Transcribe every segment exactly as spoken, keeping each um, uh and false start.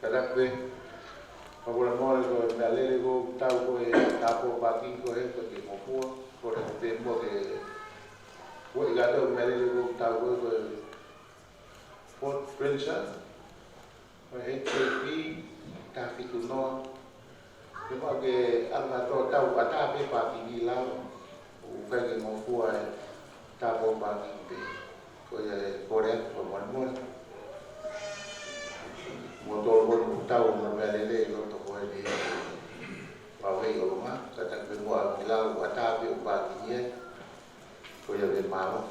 Kātaki pē, fakamolemole ko e meʻalele ʻoku tau ko e tāpuaki pākingi ko e hē ko e ke ngofua, ko e pē mo ke ue i kato meʻalele ʻoku tau ko e ko e Ford Ranger, ko e H J P, taha fitu noa, ke mau ke anga tō tau ʻatā pē pākingi lalo, ʻoku ʻikai ke ngofua e tāpuaki pākingi pē. Ko ia e kole atu fakamolemole. Mo tō ko e tau mo meʻalele ʻi loto ko eni. Mau hei ʻolunga, kātaki pē mo au ki lalo ʻatā pē ʻo pākingi ai. Ko ia ke mālō.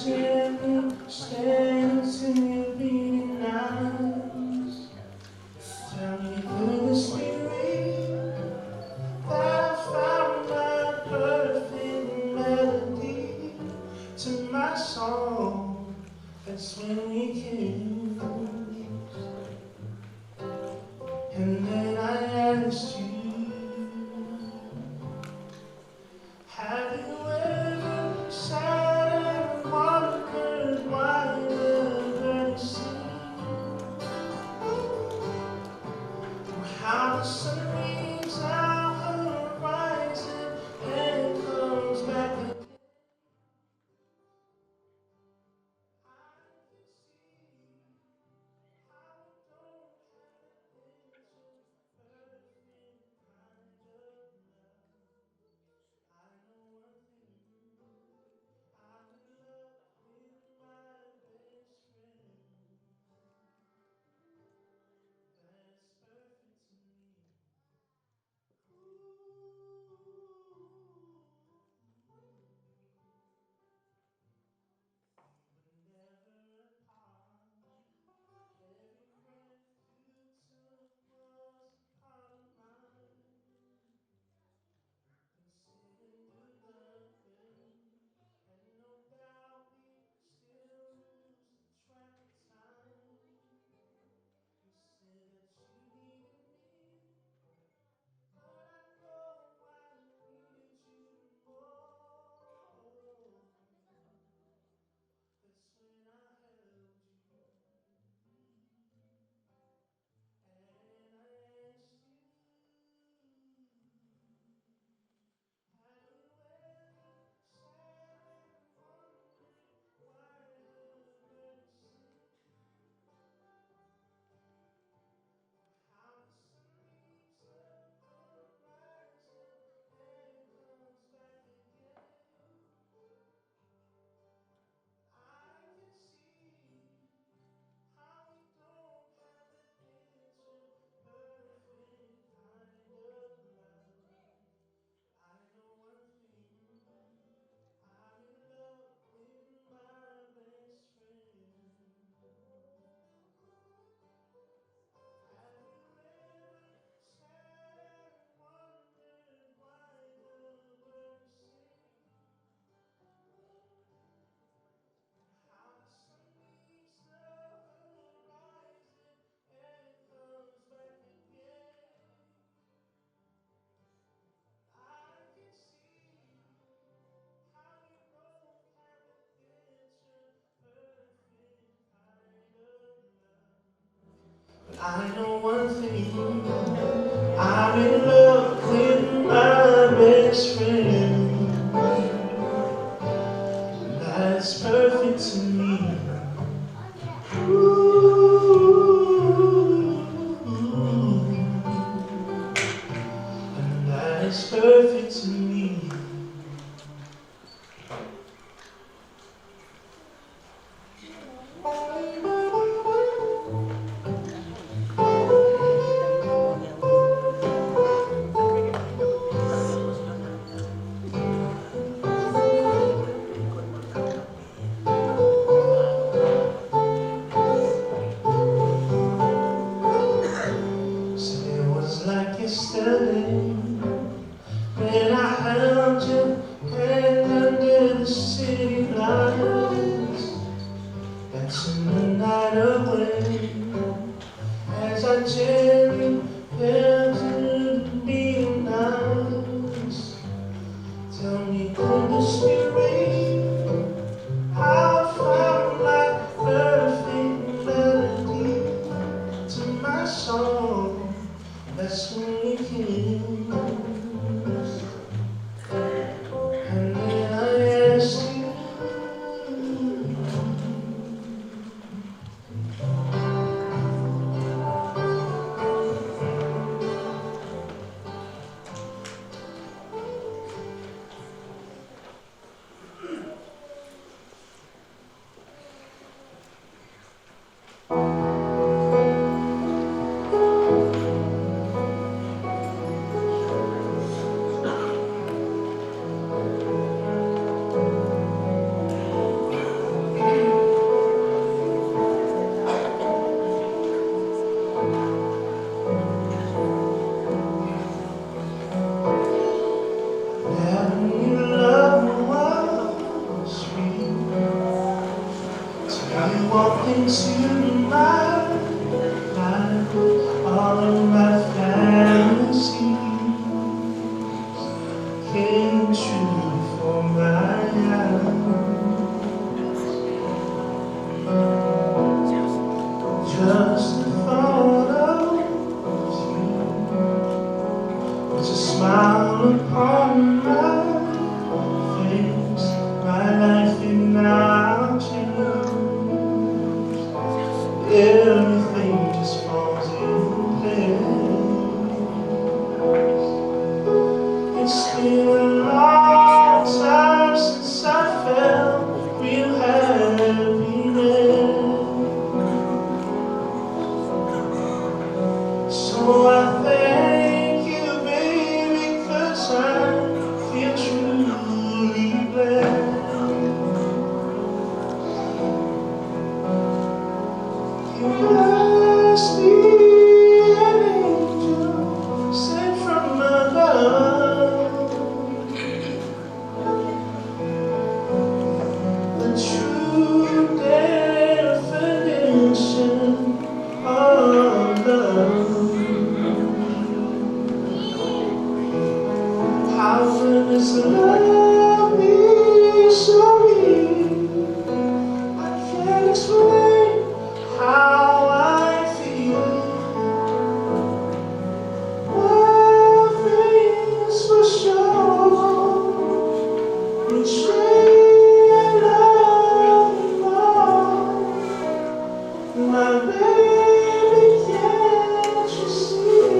Stand, stand to be nice. Tell me through the spirit that I found my perfect melody to my song. That's when we kiss. And then I asked you, have you ever sat and wondered why the birds sing? Or how the sun leaves our horizon and comes back again? I can see how we don't have an answer, perfect kind of love. I know one thing. I'm in love with my best friend. That's perfect to me. Ooh. We were never apart. Every breath you took was a part of mine. Been sitting through nothing, and no doubt we still lose the track of time. You said that you needed me, but I know I needed you more. That's when I held you. And I asked you, have you ever sat and wondered why the birds sing? Or how the sun leaves the horizon and comes back again? I can see how we don't have an answer, perfect kind of love. I know one thing, I'm in love with my best friend. Have you ever sat and wondered why the birds sing? How the sun meets the horizon and comes back again. I can see how we both have a picture perfect kind of love. I know one thing, I'm in love with my best friend. That's perfect to me. Ooh, and that's perfect to me. Said it was like yesterday. When I held your hand under the city lights, dancing the night away, as I gently held you to be nice. Tell me, could the spirit have found that perfect melody to my song? That's when we kiss. And then I ask you, You walked into my life, all of my fantasies came true for my eyes. Just the thought of you puts a smile upon my face. My life is now changed. Everything just falls in place. It's been a long time since I felt real happiness. So I thank you, baby, 'cause I feel truly blessed. You must be an angel sent from above. The true definition of love. How does love be so real? I can't explain how I feel. One thing's for sure, each day I love you more. My baby, can't you see?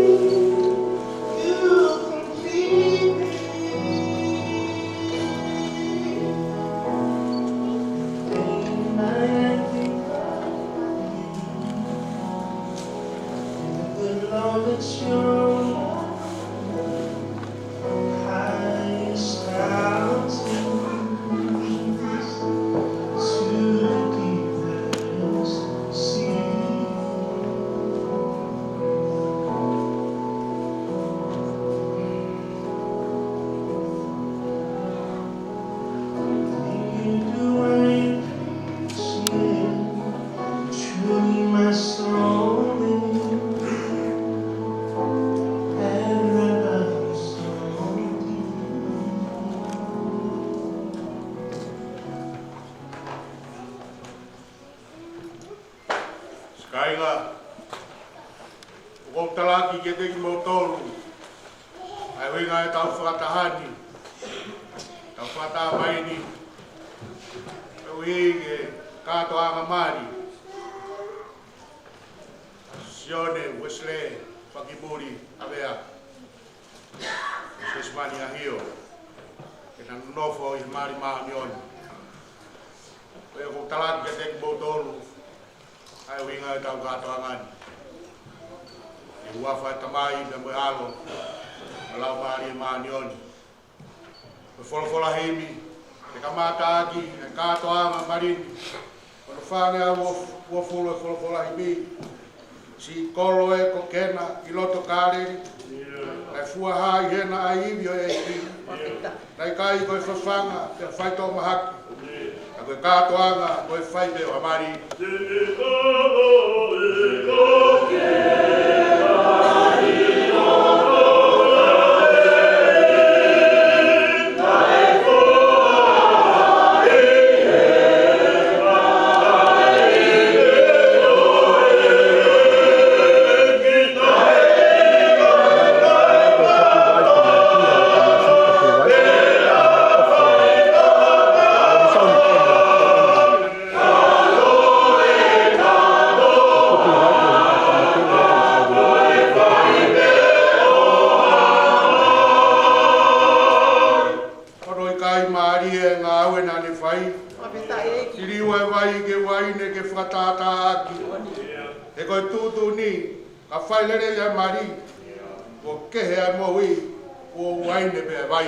You complete me. Day and night I think about you. And the good Lord, it's your highest altitude to deepest sea. You do, I appreciate. Truly my soul is, and my love is so deep. Kāinga, ʻoku ou talaki kiate kimoutolu ʻa e ʻuhinga ʻetau fakataha ni, ʻetau fakataha mai ni, ʻa e ʻuhinga ki he kātoanga mali ʻa Sione Uesilē Fakimuli ʻAvea, Sisimani ʻAhio, ke na nonofo ʻi he mali māʻoniʻoni. Ko ia ʻoku ou talaki kiate kimoutolu ʻa e ʻuhinga ʻetau kātoanga ni. ʻI he huafa ʻo e Tamai, pea mo e ʻAlo, mo e Laumālie Māʻoniʻoni. Ko e folofola himi, ke kamata ʻaki ʻa e kātoanga mali ni, ko hono fāngeau uofulu ʻo e folofola himi. Siʻi kolo ē ko Kena ʻi loto Kāleli, naʻe fuaha ʻi hena ʻa e ivi ʻo e ʻEiki. Naʻe ʻikai ko e fafanga pe faitoʻo mahaki, ka ko e kātoanga ko e fai pē ʻo ha mali. Hono ʻikai mālie ʻa e ngāue naʻa ne fai. Liliu ʻa e vai ki he uaine ke fakatātā ʻaki. He ko e tuʻutuʻuni, ka fai lelei ʻa e mali, kuo kehe ʻa e moʻui, kuo uaine pē ʻa e vai.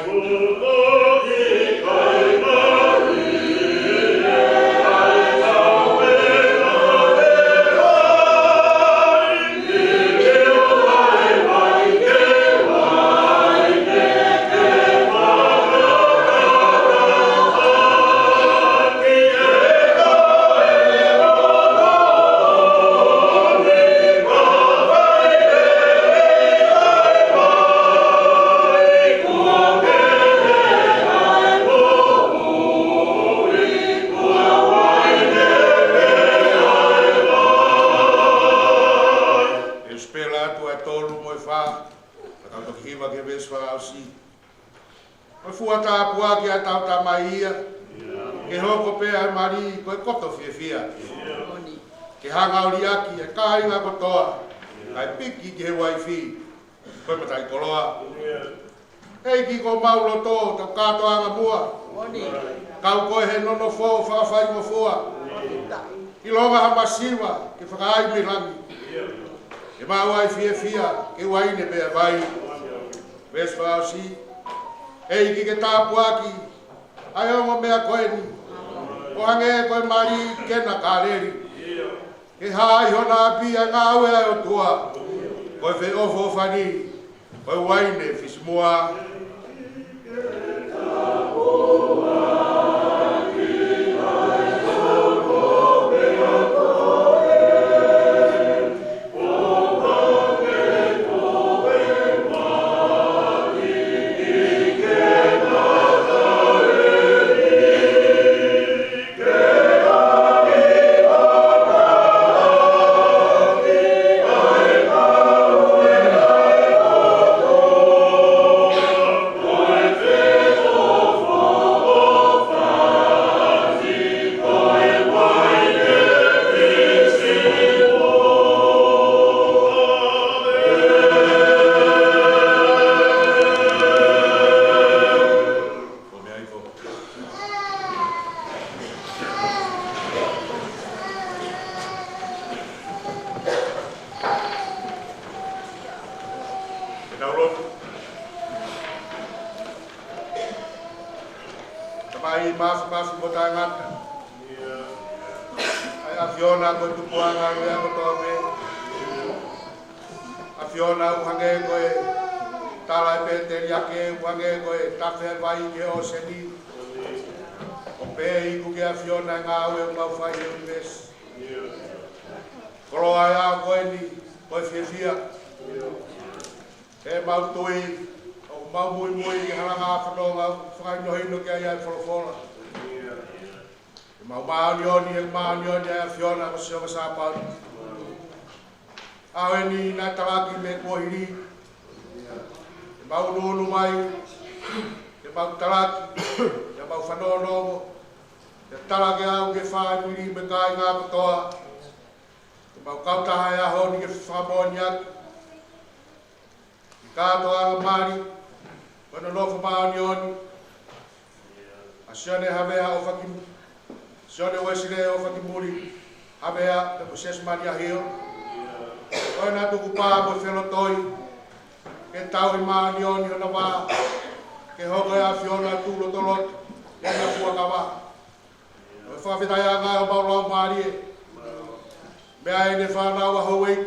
Ko e fua tāpuaki ʻa ʻetau Tamai ia, ke hoko pē ʻa e mali ko e koto fiefia. Ke hanga ʻo liʻaki ʻa e kāinga kotoa, kae piki ki he uaifi, ko e mataʻikoloa. ʻEiki, ko homau loto, tau kātoanga muʻa. Kau koe he nonofo fakafaingofua. ʻIlonga ha masiva, ke fakaai mei langi. Ke maʻu ai fiefia, ke uaine pea vai. Veesi fakaʻosi. ʻEiki, ke tāpuaki ʻa e ongo meʻa ko eni, ʻo hangē ko e mali kena kāleli. Ke hā ʻi hona ʻapi ʻa e ngāue ʻa e ʻOtua, ko e feʻofoʻofani, ko e uaine fisimuʻa. Tamai mafimafi mo taʻengata, ʻa e ʻAfiona ko e tupuʻanga ʻo e meʻa kotoa pē. ʻAfiona, ʻoku hangē ko e tala ʻa e pēteliake, ʻoku hangē ko e tafe ʻa e vai ki he ʻōseni. ʻOku pehē iku ki he ʻAfiona ʻa e ngāue ʻoku mau fai he ʻunivēsi. Koloa ʻa e ʻaho ko eni, ko e fiefia. He ʻoku mau tui, ʻoku mau muimui ki he halanga ʻa e fononga, fakahinohino ki ai ʻa e folofola. ʻOku mau māʻoniʻoni, ʻoku māʻoniʻoni ʻa e ʻAfiona ko Sihova Sāpaoti. ʻAho eni naʻe talaki mei kuohili. ʻOku mau ʻunuʻunu mai, ʻoku mau talaki, ʻoku mau fanongo, ʻoku talaki ʻa e fāmili mo e kāinga kotoa. ʻOku mau kautaha he ʻaho ni ke fakamoʻoniʻaki ʻa e kātoanga mali, ko e nonofo māʻoniʻoni ʻa Sione Havea ʻOfaki-, Sione Uesile ʻOfakimuli Havea, pea mo Siasi Malia Hio. Ko ʻena tukupā mo e felotoi, ke tauhi māʻoniʻoni hona vā, ke hoko ʻa e ʻAfiona ʻo tuʻu lotoloto ʻi heʻena fuakava. Ko e fakafetaʻiʻanga ʻo homau laumālie, meʻa ʻene fānau ʻa Houʻeiki,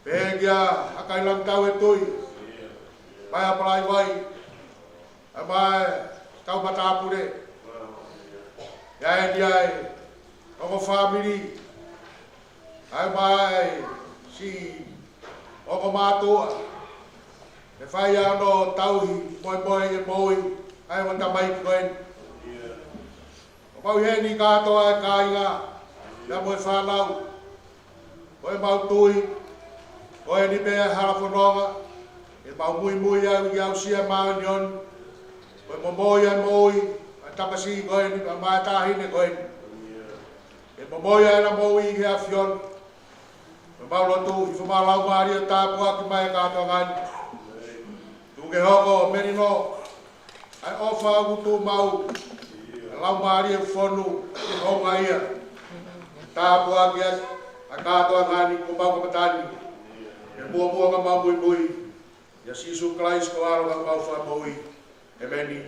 pehē kia Hakailangitau ʻEtui, Paea Palaivai, ʻa e maʻa e kau matāpule, ʻa eni ʻa e ongo fāmili, ʻa e maʻa e siʻi ongo mātuʻa, ʻe fai ʻa hono tauhi moemoe ʻi he moʻui ʻa e ongo tamaiki ko eni. ʻOku mau ʻi heni kātoa ʻa e kāinga, pea mo e fānau. Ko ʻemau tui, ko eni pē ʻa e hala fononga, ʻoku mau muimui ai ke aʻusia ʻa e māʻoniʻoni, ko e momoi ʻa e moʻui ʻa e tamasiʻi ko eni, pea mo e taʻahine ko eni. ʻOku momoi ʻa ʻena moʻui ʻi he ʻAfiona. ʻOku mau lotu, ʻi homau laumālie ʻo tāpuaki mai ʻa e kātoanga ni. Tuku ke hoko ʻo melino ʻa e ʻofa ʻoku tuʻu maʻu, ʻa e laumālie fonu, ke houngaʻia. Tāpuakiʻi ʻa e kātoanga ni, ko homau kamata ni. Ke muʻomuʻa ka mau muimui. ʻIa Sīsū Kalaisi ko e ʻAlo ka mau Fakamoʻui. ʻĒmeni.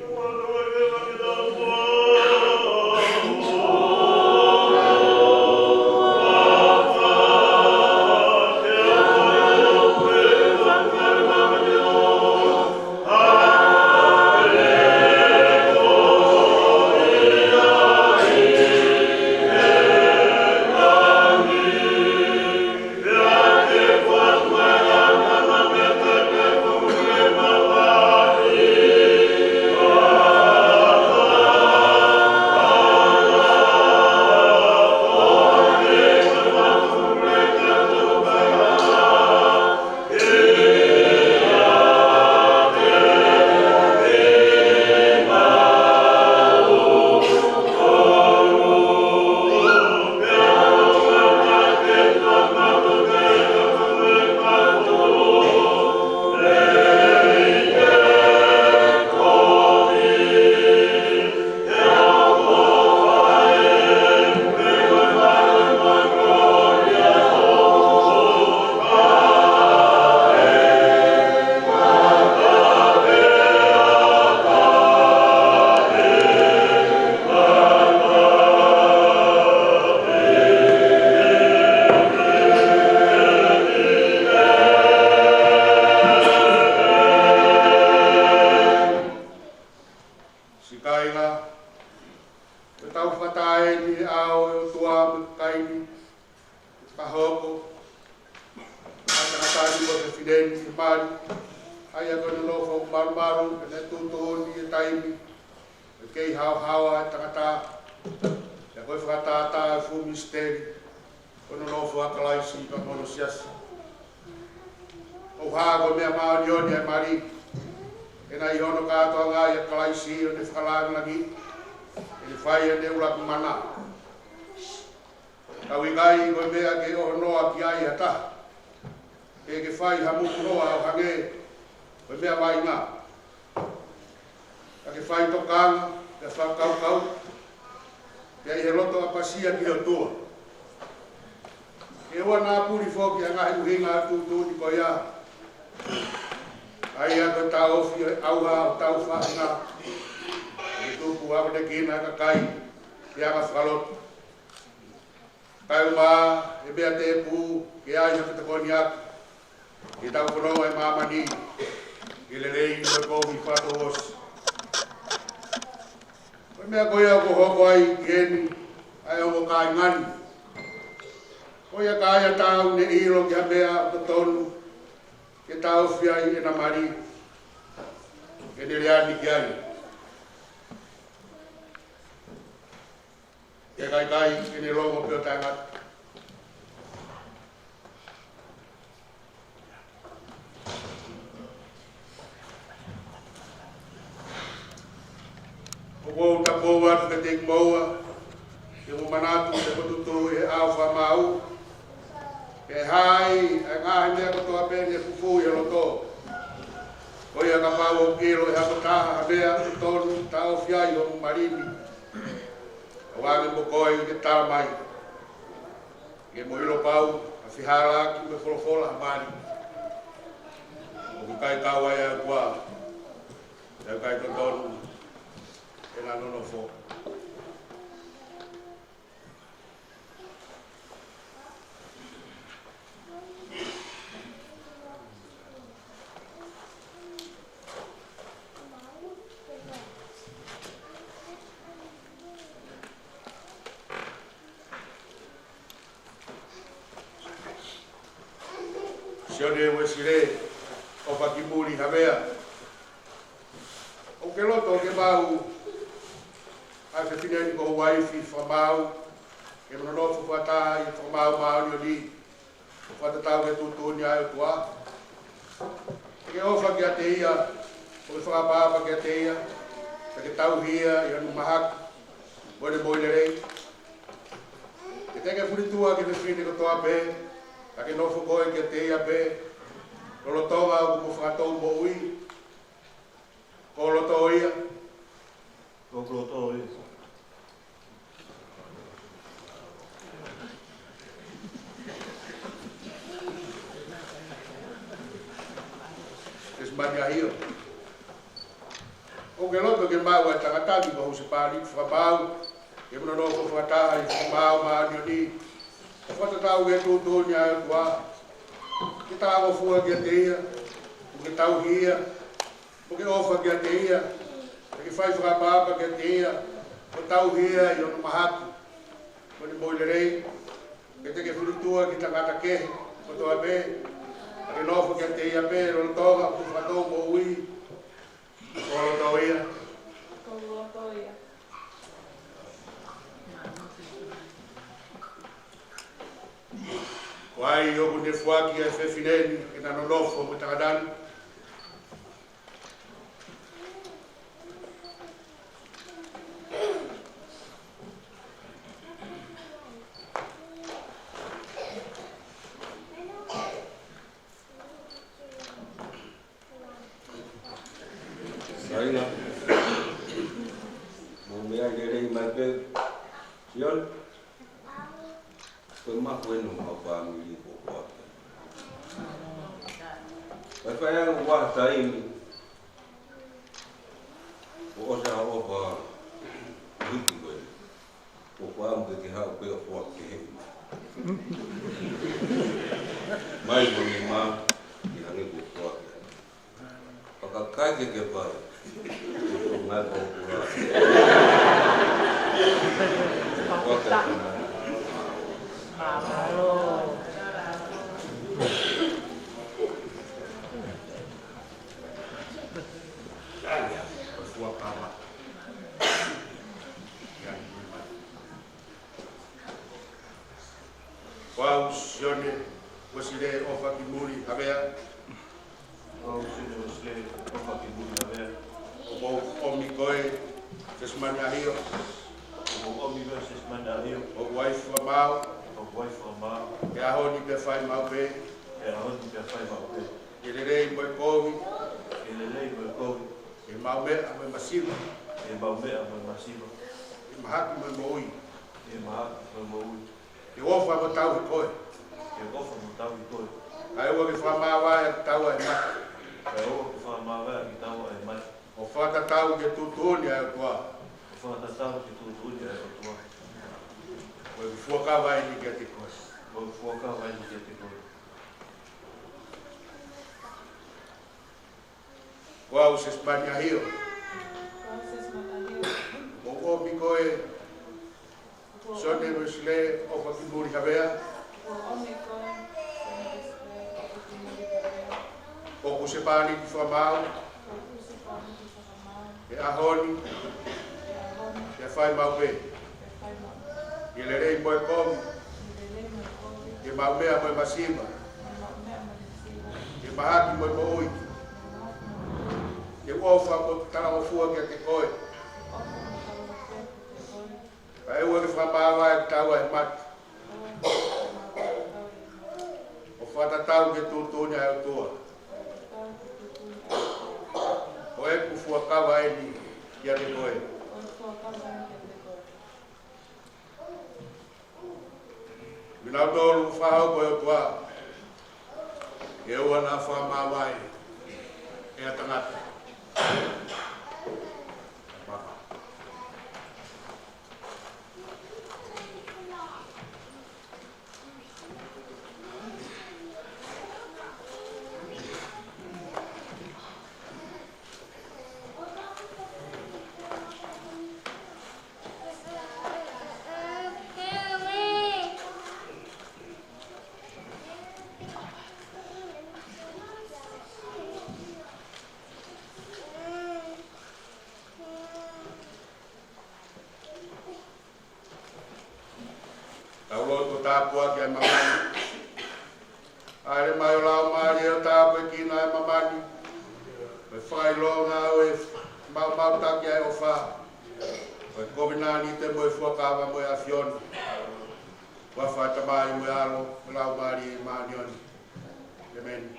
Taʻe ni ʻa e ʻOtua mo e kakai ni, ka hoko ʻa e tangata ni mo e fefine ni ki mali, ʻa ia ko e nonofo malumalu, ʻene tuʻutuʻuni e taimi, ʻe kei haohaoa e tangata, ʻa ia ko e fakatātā e fuʻu misiteli, ko e nonofo ʻa Kalaisi pea mo hono siasi. ʻOku hā ko e meʻa māʻoniʻoni ʻa e mali, he naʻe ʻi hono kātoanga ʻia Kalaisi ʻo ne fakalāngilangiʻi, ʻo ne fai ʻene ʻuluaki mana. Ka ʻoku ʻikai ko e meʻa ke ʻohonoa ki ai ha taha, pe ke fai ha muku noa ʻo hangē ko e meʻa vaʻinga. Ka ke fai tokanga, pea fakakaukau, pea ʻi he loto ʻapasia ki he ʻOtua. Ke ʻoua naʻa puli foki ʻa e ngaahi ʻuhinga ʻo e tuʻutuʻuni ko ia, ʻa ia ko e taʻofi ʻo e ʻauha ʻo hotau faʻahinga, ke tupu ʻamanekina ʻa e kakai ke anga fakalotu. Kae ʻumaʻā e meʻa tēpū ke ʻai ha fetokoniʻaki, ke tau fononga ʻi māmani, ke lelei mo e kovi fakatouʻosi. Ko e meʻa ko ia ʻoku hoko ai ki heni ʻa e ongo kāinga ni, ko ia ka ai ha taha ʻoku ne ʻilo ki ha meʻa ʻoku totonu ke taʻofi ai ʻena mali, ke ne lea ni ki ai. Ke kaikai ke ne longo pē ʻo taʻengata. ʻOku ou tapou atu kiate kimoua, ke mou manatu ʻi he potutuʻu ʻi he ʻao fakamaau, ke hā ai ʻa e ngaahi meʻa kotoa pē ne fufū ʻi he loto. Ko ia kapau ʻoku ʻilo ʻe ha tokotaha ha meʻa ʻoku totonu ke taʻofi ai hono mali ni, ʻoange mo koe ke tala mai. Ke mou ʻilo pau, ʻa e fehālaaki mo e folofola ʻa e mali, ʻoku ʻikai kau ai ʻa e ʻOtua, ʻoku ʻikai totonu ʻena nonofo. Sione Uēsilē, ʻofa ki muli Havea. ʻOku ke loto ke maʻu ʻa e fefine ni ko ho uaifi fakamaau, ke mo nonofo fakataha ʻi he fakamaau māʻoniʻoni, ʻo fakatatau ki he tuʻutuʻuni ʻa e ʻOtua? Ke ke ʻofa kiate ia, ʻo ke fakaʻapaʻapa kiate ia, pea ke tauhi ia ʻi hono mahaki mo ʻene moʻui lelei? Ke te ke fulitua ki he fefine kotoa pē, ka ke nofo koe kiate ia pē, lolotonga ʻoku mo fakatou moʻui? Ko ho loto ia? Ko hoku loto ia. Ke simani ʻa hio. ʻOku ke loto ke maʻu ʻa e tangata ni ko ho husepāniti fakamaau, ke mo nonofo fakataha ʻi he fakamaau māʻoniʻoni, ʻo fakatatau ki he tuʻutuʻuni ʻa e ʻOtua? Ke talangofua kiate ia, mo ke tauhi ia, mo ke ʻofa kiate ia, mo ke fai fakaʻapaʻapa kiate ia, ʻo tauhi ia ʻi hono mahaki mo ʻene moʻui lelei? Ke te ke fulitua ki he tangata kehe kotoa pē, ka ke nofo kiate ia pē, lolotonga ʻoku mo fakatou moʻui? Ko ho loto ia? Ko ho loto ia. Ko hai ʻoku ne foaki ʻa e fefine ni ke na nonofo mo e tangata ni? Saina. Mou meʻa lelei mai pē. Sione. Ko e maku eni ʻo homau fāmili ko ē. Kae fai ange ʻa e taimi ʻoku ʻosi ʻa e ʻofa hiki ko ē. Ko e fāmili ke ke haʻu pē ʻo foaki kehe. Mai mo ni mā, ʻi hangē ko e foaki. Pakakai ke ke fai. Ko e ngaahi pōpula. Ko au Sione Uesilē ʻOfakimuli Havea. Ko au Sione Uesilē ʻOfakimuli Havea. ʻOku ou ʻomi koe Sesimani ʻAhio. ʻOku ou ʻomi koe Sesimani ʻAhio. ʻOku ʻi ai fakamaau. ʻOku ʻi ai fakamaau. He ʻaho ni pea fai maʻu pē. He ʻaho ni pea fai maʻu pē. ʻI he lelei mo e kovi. ʻI he lelei mo e kovi. ʻI he maʻumeʻa mo e masiva. ʻI he maʻumeʻa mo e masiva. ʻI he mahaki mo e moʻui. ʻI he mahaki mo e moʻui. Ke u ʻofa mo tauhi koe. Ke u ʻofa mo tauhi koe. Kae ʻoua ke fakamāvae ʻa kitaua ʻe he mate. Kae ʻoua ke fakamāvae ʻa kitaua ʻe he mate. ʻO fakatatau ki he tuʻutuʻuni ʻa e ʻOtua. ʻO fakatatau ki he tuʻutuʻuni ʻa e ʻOtua. Ko ʻeku fuakava eni kiate koe. Ko ʻeku fuakava eni kiate koe. Ko au Sesimani ʻAhio. Ko au Sesimani ʻAhio. ʻOku ou ʻomi koe Sione Uesilē ʻOfakimuli Havea. ʻOku ou ʻomi koe Sione Uesilē ʻOfakimuli Havea. ʻOku ou husepāniti fakamaau. ʻOku ou husepāniti fakamaau. He ʻaho ni. He ʻaho ni. Pea fai maʻu pē. Pea fai maʻu pē. ʻI he lelei mo e kovi. ʻI he lelei mo e kovi. ʻI he maʻumeʻa mo e masiva. ʻI he maʻumeʻa mo e masiva. ʻI he mahaki mo e moʻui. ʻI he mahaki mo e moʻui. Ke u ʻofa mo talangofua kiate koe. Ke u ʻofa mo talangofua kiate koe. Kae ʻoua ke fakamāvae ʻa kitaua ʻe he mate. Kae ʻoua ke fakamāvae ʻa kitaua ʻe he mate. ʻO fakatatau ki he tuʻutuʻuni ʻa e ʻOtua. Ko ʻeku fuakava eni kiate koe. Minau tolu fahau ko e ʻOtua. Ke ʻoua naʻa fakamāvae ʻe ha tangata. Tau lotu. Tāpuakiʻi ʻa e māmani. ʻAle mai ʻo Laumālie ʻo tāpuekina ʻa e māmani. Mo e fakaʻilonga ʻo e maumau taki ʻa e ʻofa ʻo e kovinānite mo e fuakava mo e ʻAfiona. Huafa ʻo e Tamai mo e ʻAlo mo e Laumālie Māʻoniʻoni. ʻĒmeni.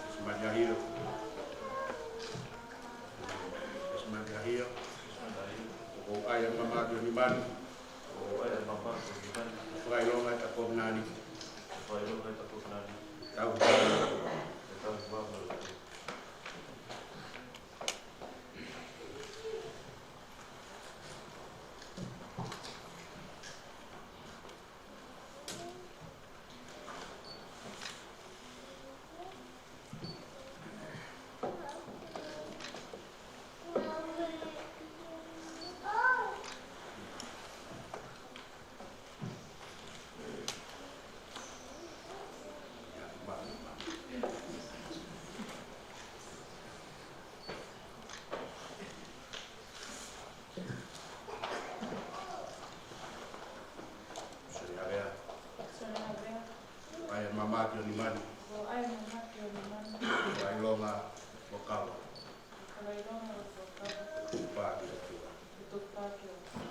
Sesimani ʻAhio. Sesimani ʻAhio. ʻOku ou ʻai ʻa e mama ki ho nima ni. ʻOku ou ʻai ʻa e mama ki ho nima ni. Fakaʻilonga ʻeta kovinānite. Fakaʻilonga ʻeta kovinānite. Tau. Tau. Sione Havea. Sione Havea. ʻAi ʻa e mama ki ho nima ni. ʻOku ou ʻai ʻa e mama ki ho nima ni. Fakaʻilonga ʻo e fuakava. Fakaʻilonga ʻo e fuakava. Tukupā ki he ʻOtua. Tukupā ki he ʻOtua.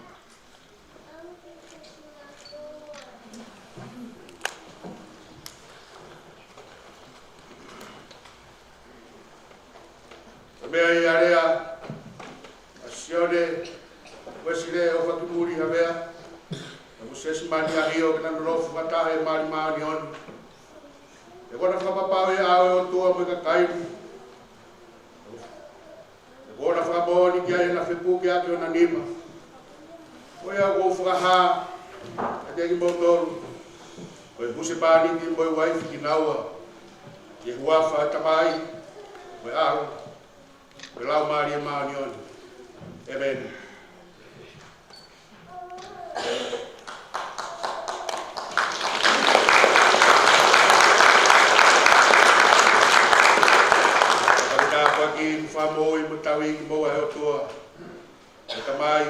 Ko e meʻa ia ʻa e lea ʻa Sione Uesilē ʻOfakimuli Havea, mo Sesimani ʻAhio, ke nau nofo fakataha ʻi he mali māʻoniʻoni. Ke nau fakapapauʻi ʻa e ʻOtua mo e kakai ni. Puke ʻaki hona nima. Ko ia ʻoku ou fakahā kiate kimoutolu, ko e husepāniti mo e uaifi kinaua, ʻi he huafa ʻo e Tamai, mo e ʻAlo, mo e Laumālie Māʻoniʻoni. ʻEmeni. Fakatapu ʻaki mo fakamoʻui mo tauhi kimoua ʻe he ʻOtua, ʻe Tamai,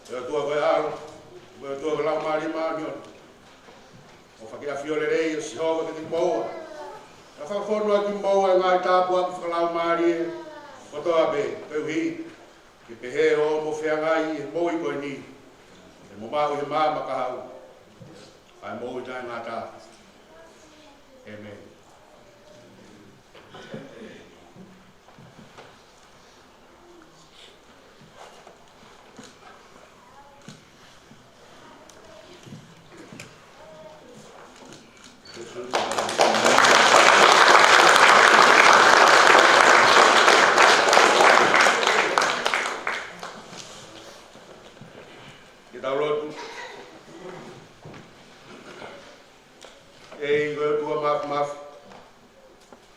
ʻe ʻOtua ko e ʻAlo, mo e ʻOtua ko e Laumālie Māʻoniʻoni. ʻOfa ke ʻafio lelei ʻa Sihova kiate kimoua, kae fakafonu ʻaki kimoua ʻa e ngaahi tāpuaki fakalaumālie kotoa pē, koeʻuhi ke pehē hoʻomo feangai ʻi he moʻui ko eni, ke mo maʻu ʻi he maama kahaʻu ʻa e moʻui taʻengata. ʻEmeni. Ke tau lotu. ʻEiki ko e ʻOtua Māfimafi,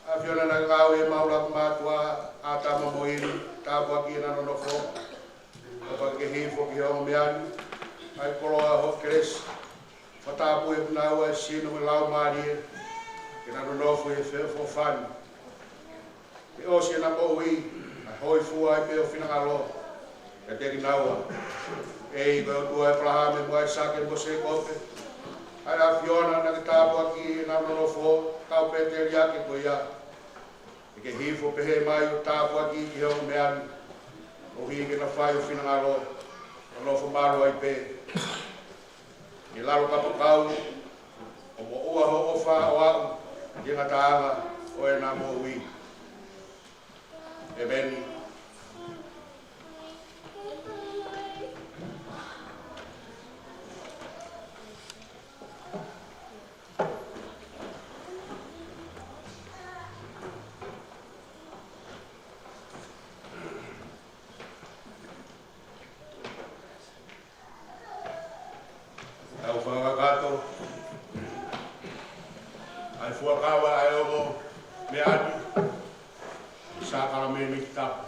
ʻAfiona naʻe ngāue ʻi he maʻu laku mātuʻa ʻa ʻĀtama mo ʻIvi, tāpuakiʻi ʻenau nonofo. ʻOfa ke hifo ki he ongo meʻa ni ʻa e koloa ʻo hoʻo kelesi. Fakatapui ʻe kinaua ʻa e sino mo e laumālie, ke nau nonofo ʻi he feʻofoʻofani, ke ʻosi ʻenau moʻui ʻa e hōifua ai pē ho finangalo kiate kinaua. ʻEiki ko e ʻOtua ʻo ʻĒpalahame mo ʻAisake mo Sēkope, ʻa e ʻAfiona naʻa ke tāpuakiʻi ʻenau nonofo kau pēteliake ko ia, ke ke hifo pehē mai ʻo tāpuakiʻi ki he ongo meʻa ni, koeʻuhi ke nau fai ho finangalo, ʻo nofo malu ai pē ʻi he lalo kapakau, ʻo moʻua hoʻo ʻofa ʻo aʻu ki he ngataʻanga ʻo ʻenau moʻui. ʻEmeni. Tau fakakakato ʻa e fuakava ʻa e ongo meʻa ni, sākalamēniti tapu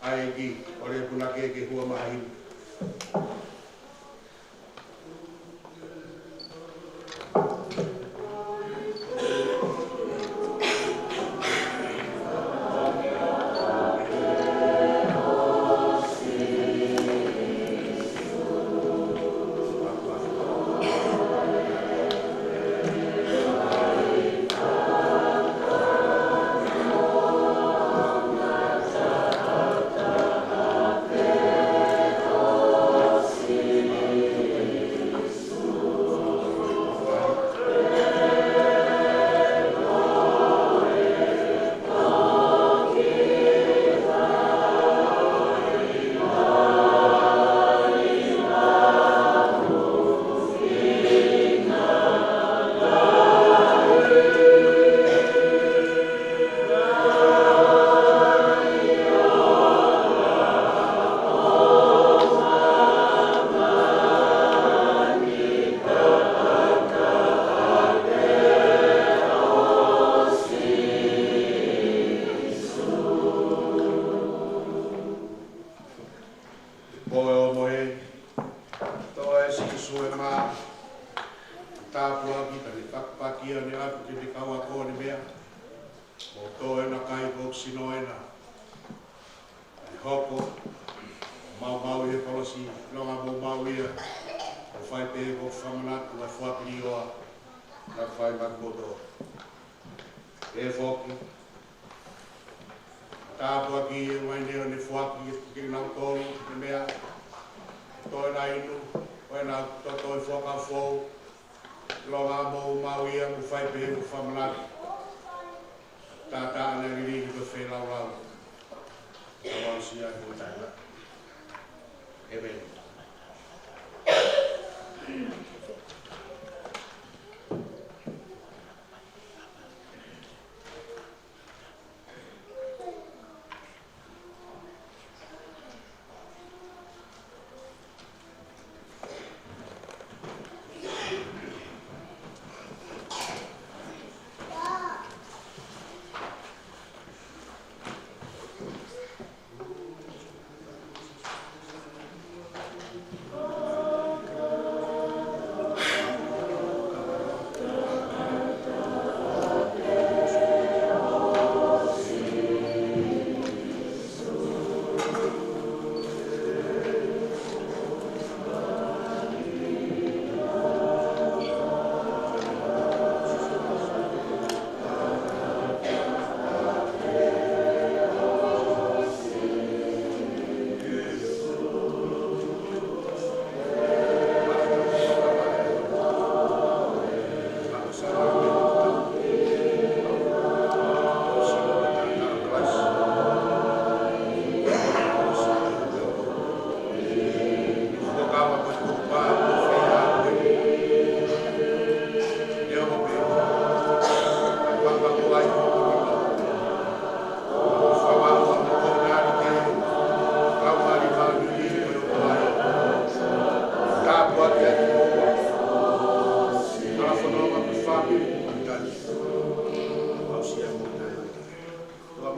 ʻa e ʻEiki, ʻo lea punake ke hua maha himi. Ko e ʻohomohe, toʻo ʻe Sīsū e mā, tāpuaki, pea ne pakipaki ia ʻo ne ʻatu ki he kau ako ʻo ne meʻa. Ko e toʻo ʻena kai, ko hoku sino ʻena, ʻe hoko ʻo maumauʻi ʻi he kolosi, ʻilonga mou maʻu ia, ʻo fai pehē ko hoku fakamanatu ʻa e foaki lioa naʻe fai maʻa kimoutolu. Pehē foki, tāpuakiʻi ʻa e uaine ʻo ne foaki kiate kinautolu ʻo ne meʻa, toʻo ʻena inu, ko ʻena toto ʻi he Fuakava Foʻou, ʻilonga mou maʻu ia, mou fai pehē ko hoku fakamanatu. Taʻataʻa naʻe liliu ko e feilaulau, ʻo aʻusia ʻi he taimi ni. ʻEmeni.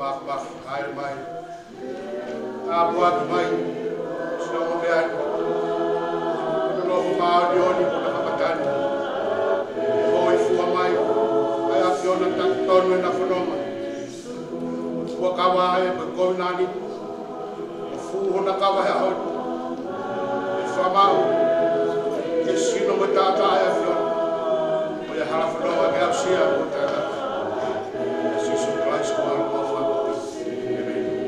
Māfimafi, haere mai. Tāpuaki mai siʻomo meʻa ni. Lolotonga māʻoniʻoni mo e kamata ni, ʻoku ʻi fua mai ʻa e ʻAfiona, taki tonu ʻena fononga. Fua kava ʻa e kovi nani, fua hona kava he ʻaho ni. ʻE fakamaʻu ke sino mo taʻataʻa ʻa e ʻAfiona, ko e hala fononga ke aʻusia mo taʻataʻa. Sīsū Kalaisi ko e ʻAlo mo e Fakamoʻui. ʻĒmeni.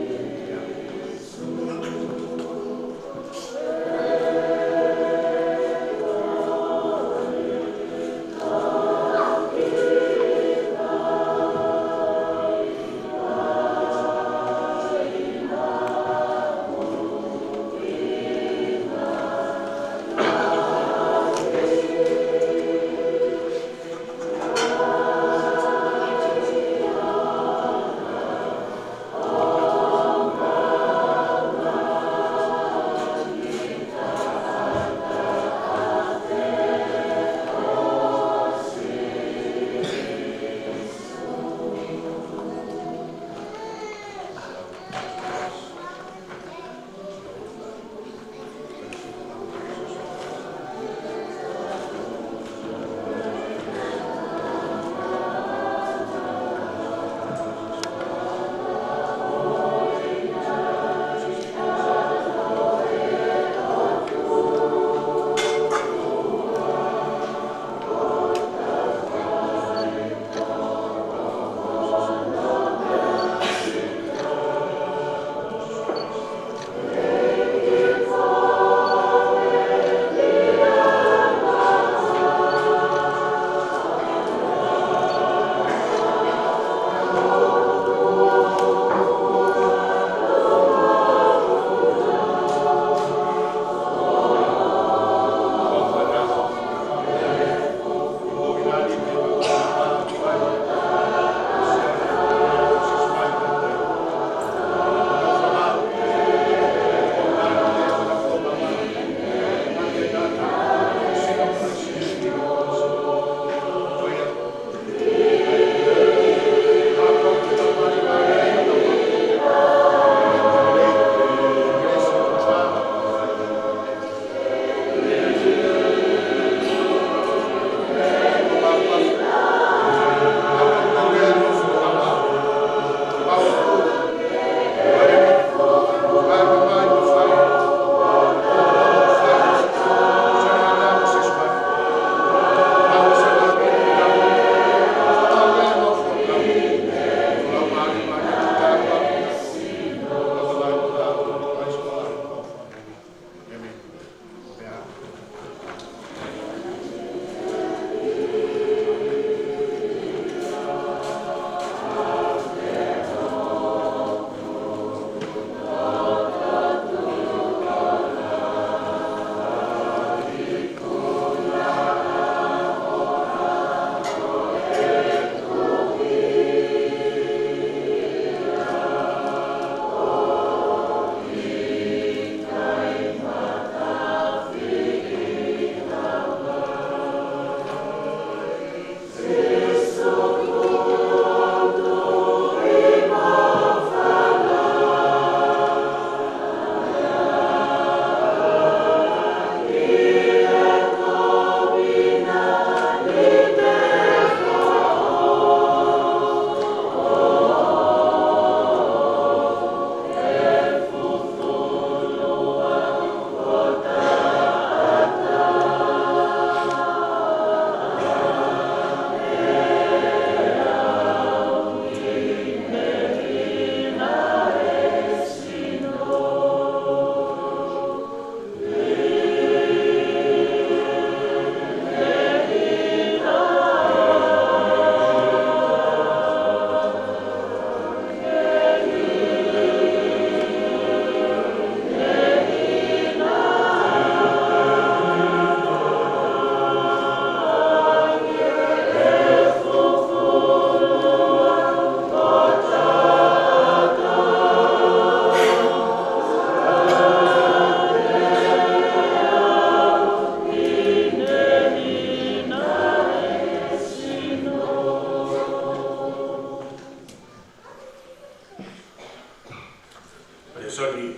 Sione,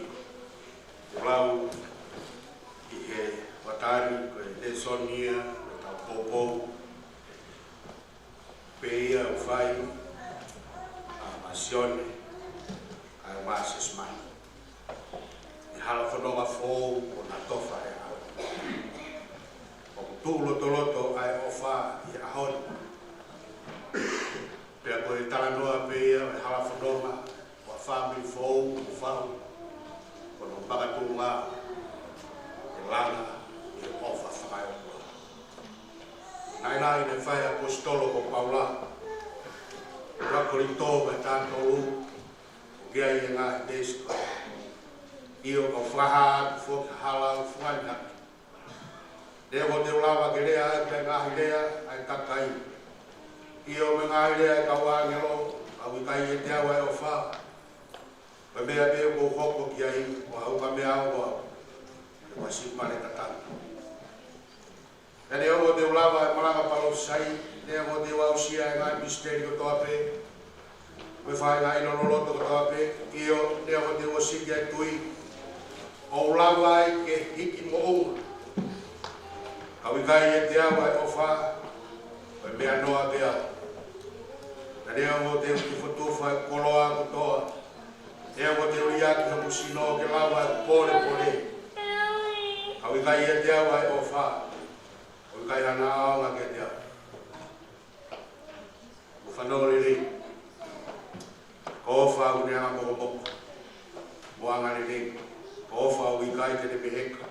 ʻoku lau ʻi he ʻOtua ni, ko e lēsoni ia ʻo ʻetau poupou, pea ia ʻoku fai ʻe Masione, ʻa e Masiasi mai. ʻI he hala fononga foʻou ʻo Natofa he ʻaho ni. ʻOku tuʻu lotoloto ʻa e ʻofa ʻi he ʻaho ni. Pea ko e talanoa pē ia ʻo e hala fononga ʻo e fāmili foʻou ʻoku fai, ko hono makatuʻunga ʻe langa ʻi he ʻofa fakaʻotua. Naʻinaʻi naʻe fai ʻe he ʻaposetolo ko Paula, ʻuluaki Kolinitō vahe taha tolu, ʻoku ʻi ai e ngaahi veesi ko ē. ʻIo, ʻoku fakahā atu foki ha hala ʻoku fungani hake. Neongo te u lava ke lea ʻaki ʻa e ngaahi lea ʻa e kakai, ʻio, mo e ngaahi lea ʻa e kau ʻāngelo, ka ʻoku ʻikai ʻiate au ʻa e ʻofa, ko e meʻa pē ʻoku ou hoko ki ai, ko ha ukamea ʻoʻou, ko ha siupale tatau. Pea neongo te u lava ʻa e malanga palōfisai, neongo te u aʻusia ʻa e ngaahi misiteli kotoa pē, mo e faʻahinga ʻilo loloto kotoa pē, ʻio, neongo te u ʻosiki ʻa e tui, ʻoku ou lava ai ke hiki moʻunga, ka ʻoku ʻikai ʻiate au ʻa e ʻofa, ko e meʻa noa pē au. Pea neongo te u tufotufa ʻa e koloa kotoa, neongo te u liʻaki hoku sino ke lava ʻa e polepole, ka ʻoku ʻikai ʻiate au ʻa e ʻofa, ʻoku ʻikai hano ʻaonga kiate au. Mo fanongo lelei. Ko e ʻofa ʻoku ne anga mokomoko mo anga lelei. Ko e ʻofa ʻoku ʻikai te ne meheka,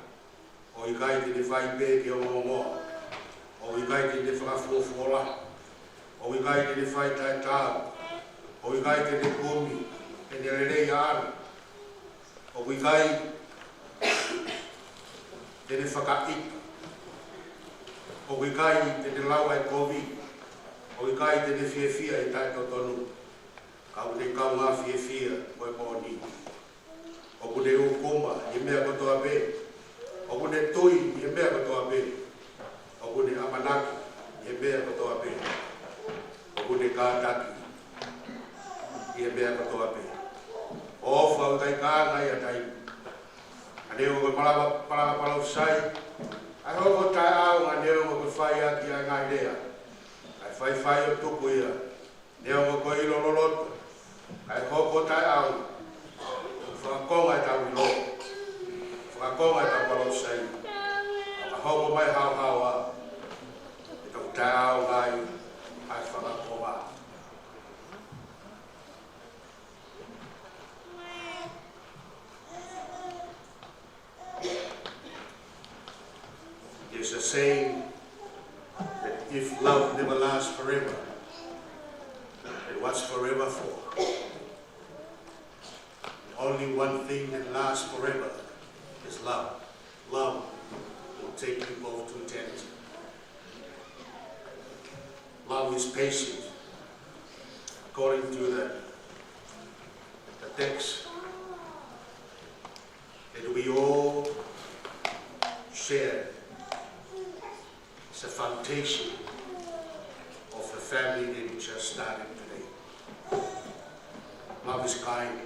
ʻoku ʻikai te ne fai pē ke ongoongoa, ʻoku ʻikai te ne fakafuofuolahi, ʻoku ʻikai te ne fai taʻetaau, ʻoku ʻikai te ne kumi ʻene lelei ʻaʻana, ʻoku ʻikai te ne fakaʻita, ʻoku ʻikai te ne lau ʻa e kovi, ʻoku ʻikai te ne fiefia ʻi he taʻetotonu, ka ʻoku ne kaungā fiefia mo e moʻoni. ʻOku ne ʻūkuma ʻi he meʻa kotoa pē, ʻoku ne tui ʻi he meʻa kotoa pē, ʻoku ne ʻamanaki ʻi he meʻa kotoa pē, ʻoku ne kātaki ʻi he meʻa kotoa pē. Ko e ʻofa ʻoku ʻikai kaunga ia taimi. Neongo ko e malanga, malanga palōfisai, ʻa e hoko taʻeʻaonga, neongo ko e fai ʻaki ʻa e ngaahi lea, ʻa e faifai ʻo tuku ia, neongo ko e ʻilo loloto, kae hoko taʻeʻaonga, fakakonga ʻetau ʻilo, fakakonga ʻetau palōfisai, ka hoko mai haohaoa, ʻetau taʻeʻaonga ai ʻa e fakakonga. There's a saying that if love never lasts forever, then what's forever for? Only one thing that lasts forever is love. Love will take you both to eternity. Love is patient. According to the, the text that we all share, it's a foundation of the family that we just started today. Love is kind.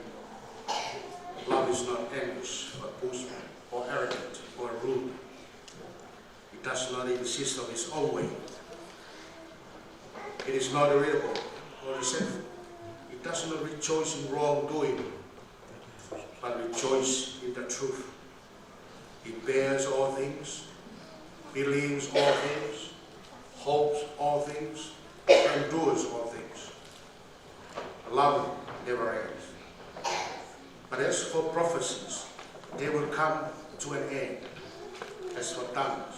Love is not envious or boastful or arrogant or rude. It does not insist on its own way. It is not irritable or resentful. It does not rejoice in wrongdoing, but rejoice in the truth. It bears all things, believes all things, hopes all things, endures all things. Love never ends. But as for prophecies, they will come to an end. As for tongues,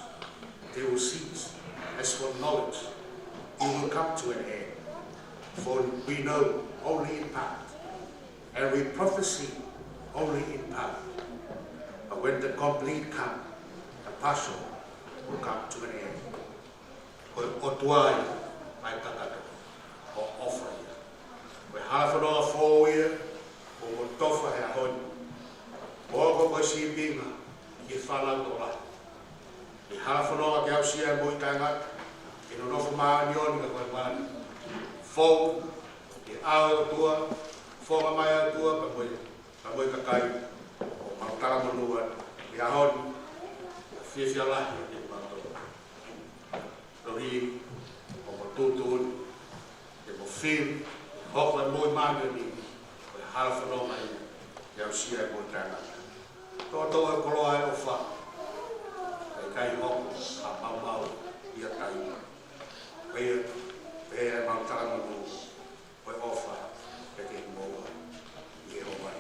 they will cease. As for knowledge, it will come to an end. For we know only in part, and we prophesy only in part. But when the complete come, the partial will come to an end. Ko e ʻOtua ia ʻa e kakato, ko e ʻofa ia. Ko e hala fononga foʻou ia ʻoku Natofa he ʻaho ni. Ko e hoko ko e sīpinga ki he fānau tokolahi. ʻI he hala fononga ke aʻusia e moʻui taʻengata, ke nonofo māʻoniʻoni ka ko e māʻoniʻoni. Fou, ke ʻave ʻOtua, fofonga mai ʻOtua, ka ko e, ka ko e kakai. Talamonū atu he ʻaho ni, fiefia lahi ʻiate kimautolu. Tohi, ʻoku tuʻutuʻuni, ʻoku fili, hoko e moʻui māʻoniʻoni, ko e hala fononga ia, ke aʻusia e moʻui taʻengata. Toʻo ʻa e koloa ʻo e ʻofa, ʻikai hoko ha maumau ia tai. Pea, pea mau talamonū, ko e ʻofa, pea ke moʻua, ʻi he ʻofa.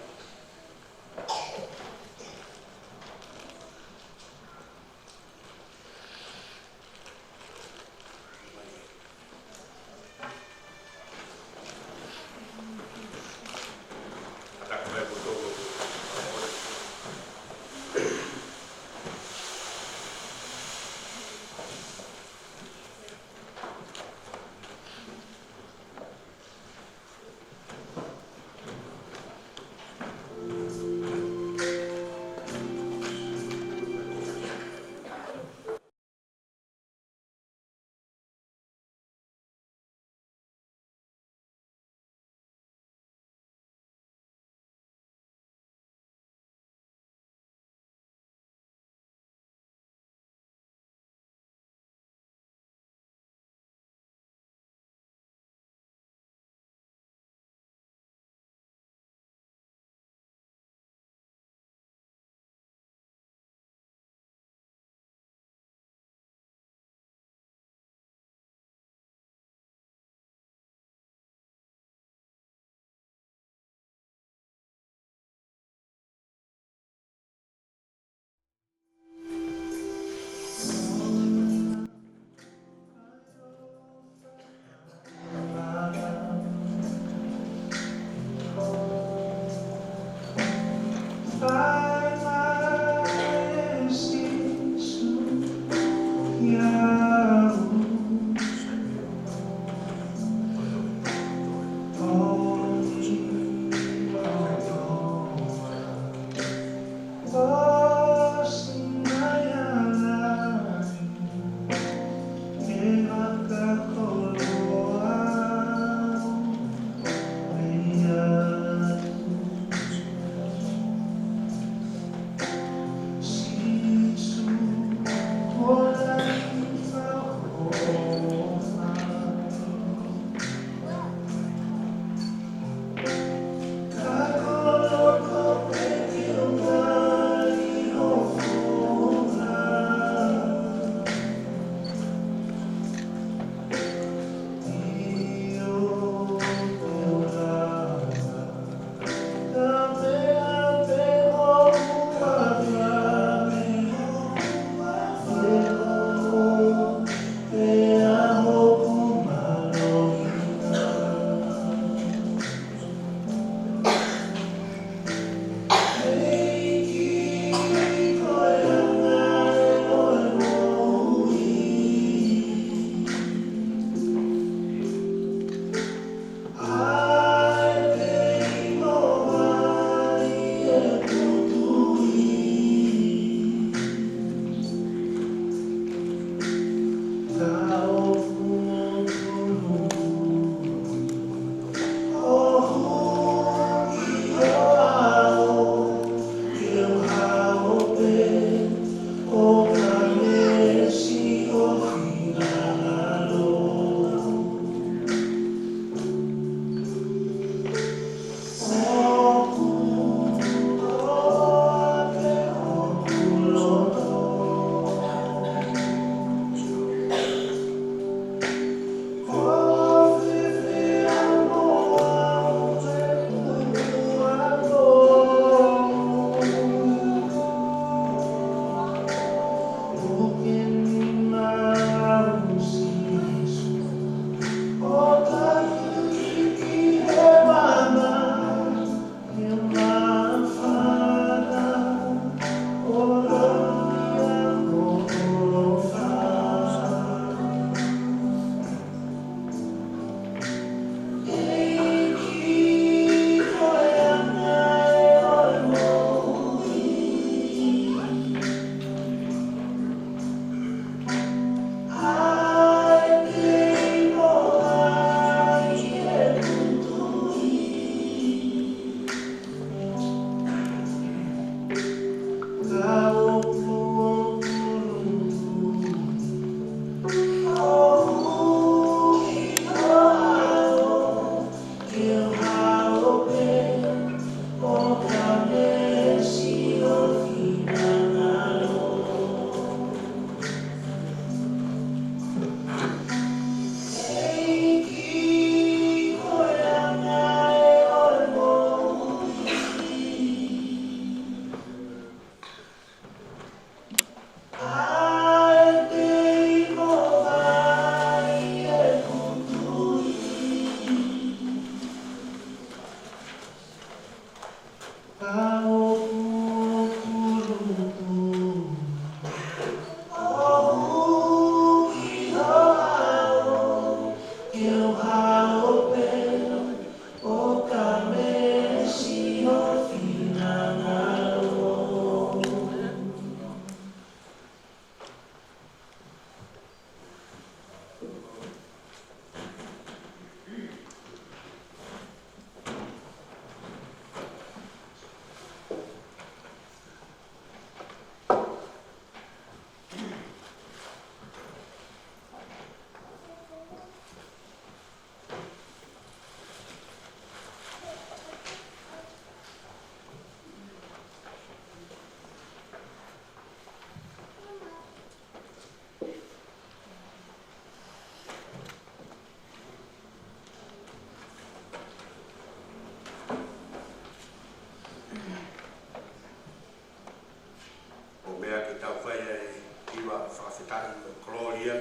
ʻO meʻa ke tau fai ai ʻa e hiva fakafetaʻi mo e kolōlia,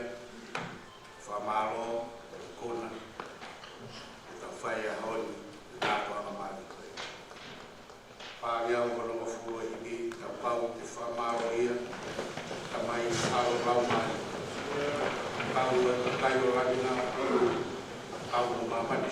fakamālō, ʻo kona, ke tau fai ʻa e ʻaho ni, ʻi he tāpuaki mālie ko ē. Pea ʻi he ʻaho ni ʻoku fuoloa hiki, tau pau ke fakamālō ia, Tamai, ʻAlo, Laumālie. Kau ʻa e kakai ʻo langi na, kau ʻa māmani.